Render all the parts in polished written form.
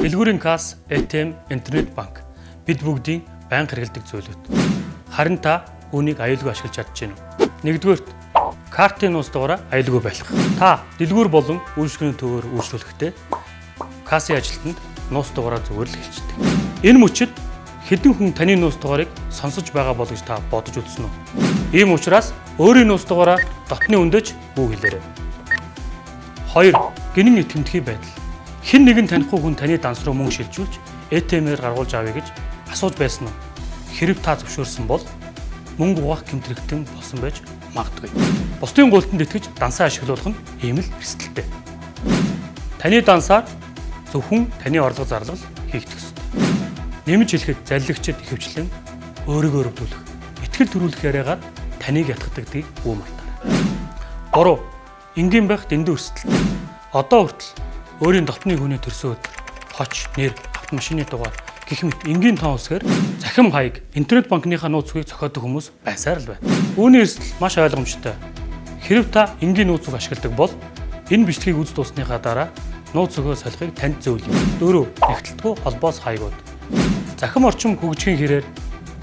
Дэлгүүрийн касс, ATM, интернет банк бид бүгдийн байнга хэрэглэдэг зүйлүүд. Харин та үүнийг аюулгүй ашиглаж чадаж байна уу? Нэгдүгээрт, картын нууц дугаараа аюулгүй байлгах. Та дэлгүүр болон үйлчилгээний төвөөр үйлчлүүлэхдээ кассын ажилтнанд нууц дугаараа зүгээр л хэлчихдэг. Энэ мөчид хэдэн хүн таны нууц дугаарыг сонсож байгаа бол гэж та бодож үзсэн үү? Ийм учраас өөрийн нууц дугаараа дотны хүндээ ч бүү хэлээрэй. 2. Гэнэн итгэмтгий байдал. Хэн нэгэн танихгүй хүн таны данс руу мөнгө шилжүүлж ATM-ээр гаргуулж авъя гэж асууж байсан уу? Хэрэв та зөвшөөрсөн бол мөнгө угаах гэмт хэрэгтэн болсон байж магадгүй. Бусдын гуйлтанд итгэж дансаа ашиглуулах нь ийм л эрсдэлтэй. Таны дансаар зөвхөн таны орлого зарлал хийгдэх ёстой. Нэмж хэлэхэд заллагчид ихэвчлэн өөрийгөө өрөвдүүлэх, итгэл төрүүлэх яриагаар таныг ятгадаг гэдгийг бүү мартаарай. 3. Энгийн байх дэндүү эрсдэлтэй. Одоо хүртэл өөрийн дотны хүний төрсөн өдөр, хоч, нэр, автомашины дугаар гэх мэт энгийн тоон үсгээр цахим хаяг, интернет банкныхаа нууц үгийг зохиодог хүмүүс байсаар л байна. Үүний эрсдэл маш ойлгомжтой. Хэрэв та энгийн нууц үг ашигладаг бол энэ бичлэгийг үзэж дууссаныхаа дараа нууц үгээ солихыг танд зөвлөе. 4. Нягтлалтгүй холбоос хаягууд. Цахим орчин хөгжихийн хэрээр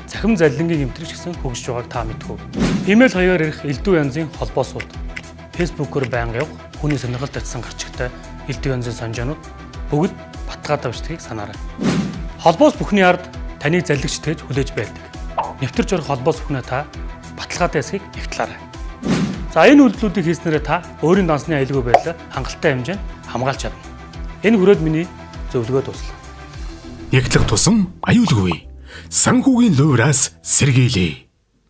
цахим заллингийн гэмт хэрэг ч гэсэн хөгжиж байгааг та мэдэх үү? Имэйл хаягаар ирэх элдв янзын холбоосууд, Facebook-оор байнга явах хүний сонирхол татсан гарчигтай элдв янзын сонжоонууд бүгд баталгаатай бичдгийг санаарай. Холбоос бүхний ард таныг заллагч тэгж хүлээж байдаг. Нэвтэрч орох холбоос бүхнээ та баталгаатай эсэхийг нягтлаарай. За, энэ үйлдэлүүдийг хийснээрээ та өөрийн дансны аюулгүй байдлаа хангалттай хэмжээнд хамгаалж чадна. Энэ хүрээд миний зөвлөгөө дууслаа. Нягтлах тусам аюулгүй. Санхүүгийн лувираас сэргийлье.